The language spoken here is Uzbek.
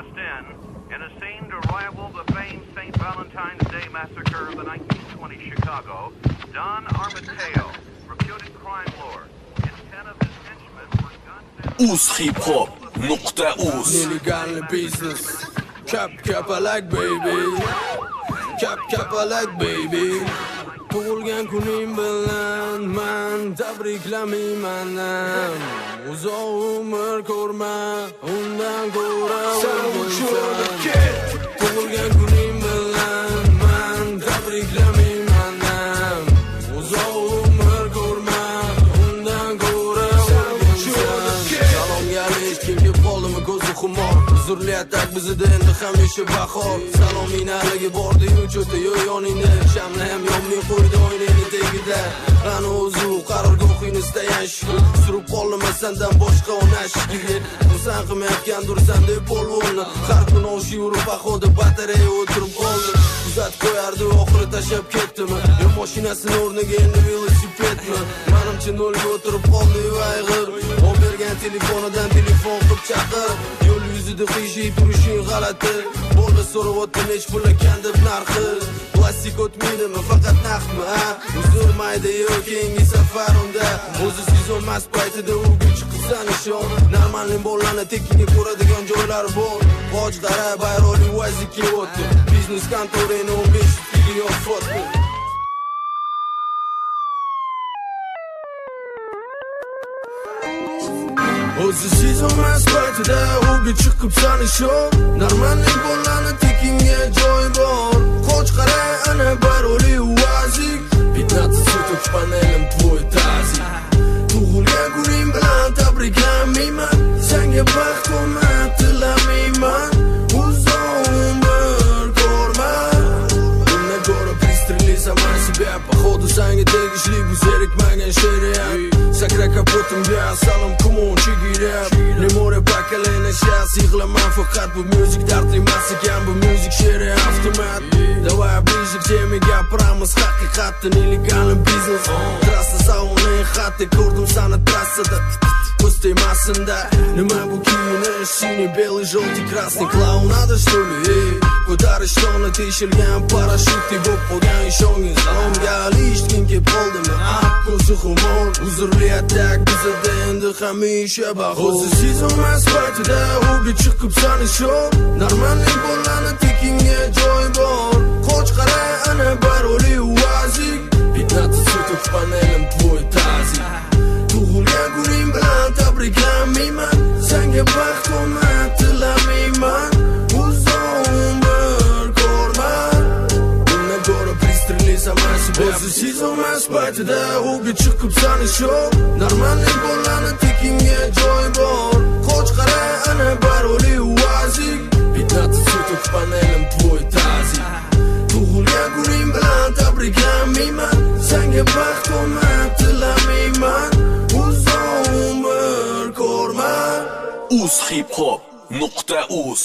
Just in a scene to rival the famed St. Valentine's Day Massacre of the 1920 Chicago, Don Armateo, reputed crime lord, and 10 of his henchmen were gunned down. Uzhiphop.uz. Нелегальный бизнес. Kap kapalak baby. Kap kapalak baby. Tug'ilgan kuning bilan man tabriklamayman. Uzoq umr ko'rma, undan ko'ra o'lgunsan. Tug'ilgan kuning bilan man tabriklamayman. Uzoq umr ko'rma, undan ko'ra o'lgunsan. Salomga alik, kim kelib qoldimi ko'zi xumor. Huzurli atak bizda endi hamisha bahor. Saloming haligi bordi-yu cho'ta-yu yoningda. Shamli ham yonmay qo'ydi oynangni tagida. Ana o'zi u qarorgohingni tayanch. Surib qoldim sendan boshqa ona eshigiga. Xursand qilmayotgandursan deb polvonni. Har kuni oshi yurib paxoda batareya o'tirib qoldi. Kuzatib qo'yardi, oxiri tashlab ketdimi? Yo mashinasini o'rniga endi velosipedmi? Manimcha nolga o'tirib qoldi-yu ayg'ir. Olib bergan telefonidan telefon qilib chaqir. Yo'l yuzida qiyshayib turishing g'alati. Bola so'rayapti nech pul ekan deb narxi. Plastik o'tmaydimi, faqat naqdmi, ha? Uzr mayda-yu keyingi safar unda. O'zi sezon emas paytida uga chiqibsan ishon. Normalniy bolani tekinga ko'radigan joylar bor. Qoch qara bayroqli vazi kelyapti. Biznes kontorini 15 ga yopyapti. O'zi sezon emas paytida uga chiqibsan ishon. Normalniy bolani tekinga joy bor. Qoch qara ana bayroqli vazik. 15 суток в панелем твой тазик. Tug'ilgan kuning bilan tabriklamayman. Senga baxt omad tilamayman. Uzoq umr ko'rma. Undan ko'ra пристрели сама себя. Походу sanga tegishli bu zerikmagan she'riyat. Sakra kapotimga salom kumon chigirab. Не море поколение сейчас yig'laman faqat bu music dardli emas ekan bu music she'ri avtomat. Давай ближе к теме gapiramiz haqiqatni нелегальный бизнес. Trassa sauni xatti ko'rdim sani trassada. Ko'z temasinda nima bu kiyinish? Синий, белый, желтый, красный. Клоунада что ли? Ey, ko'tarish toni teshilgan parashyutdek bo'lib qolgan ishongin. Salomga eshitgin kelib qoldimi? Ko'zi xumor, uzrli atak bizda endi hamisha bahor. O'zi sezon emas paytida uga chiqibsan ishon. Normalniy bolani tekinga joy bor. Qoch qara ana bayroqli vazik. 15 суток в панелем твой тазик. Tug'ilgan kuning bilan tabriklamayman. Senga baxt omad tilamayman. Uzoq umr ko'rma. Undan ko'ra пристрели сама себя. O'zi sezon emas paytida uga chiqibsan ishon. Normalniy bolani tekinga joy bor. Qoch qara ana bayroqli vazik. 15 суток в панелем твой тазик. Tug'ilgan kuning bilan tabriklamayman. Senga baxt omad tilamayman. Uzoq umr ko'rma. Uzhiphop.uz.